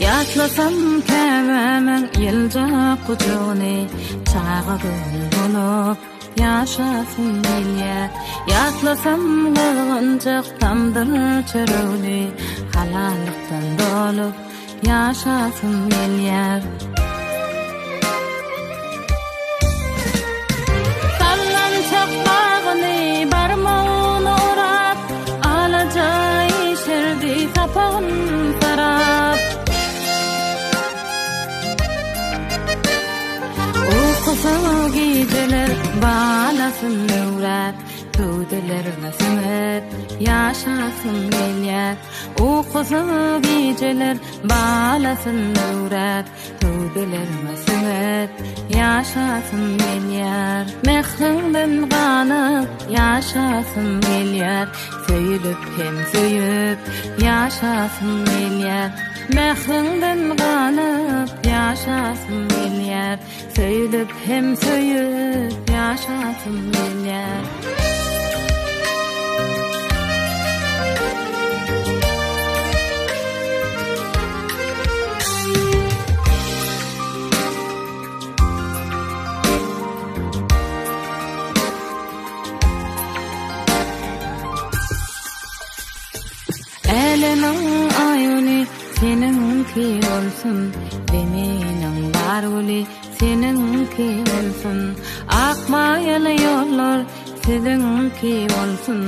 Ýatlasam käbämiň ýyljak gujagyny, Çaga göwni bolup ýaşasym gelýär. Ýatlasam gyzgynjak tamdyr çöregini, Halallykdan dolup ýaşasym gelýär. Sallançak bagyny barmagyna orap, Alaja işerdi sapagyn sarap. Ukusyz gijeler balasyn öwräp, Hüwdülerine siňip ýaşasym gelýär. Ukusyz gijeler balasyn öwräp, Hüwdülerime siňip ýaşasym gelýär. Mähriňden ganyp ýaşasym gelýär. Söýülip hem söýüp ýaşasym gelýär. Mähriňden ganyp ýaşasym gelýär. Söýülip hem söýüp ýaşasym gelýär. Älemiň aýuny seniňki bolsun, Zeminiň bar güli seniňki bolsun. Ak maýaly ýollar siziňki bolsun,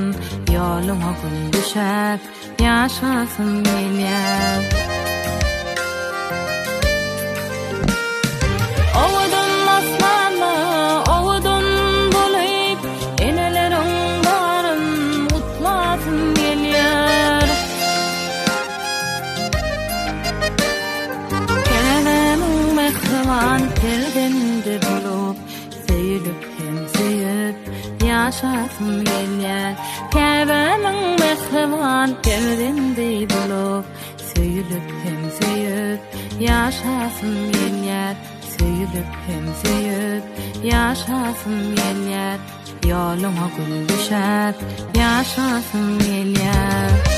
Ýoluňa gül düşäp ýaşasym gelýär. Owadan asmanda owadan bolup, Eneleriň baryn gutlasym gelýär. Käbämiň mähriban perzendi bolup, Söýülip hem söýüp ýaşasym gelýär. Käbämiň mähriban perzendi bolup, Söýülip hem söýüp ýaşasym gelýär. Söýülip hem söýüp ýaşasym gelýär. Ýoluňa gül düşäp ýaşasym gelýär.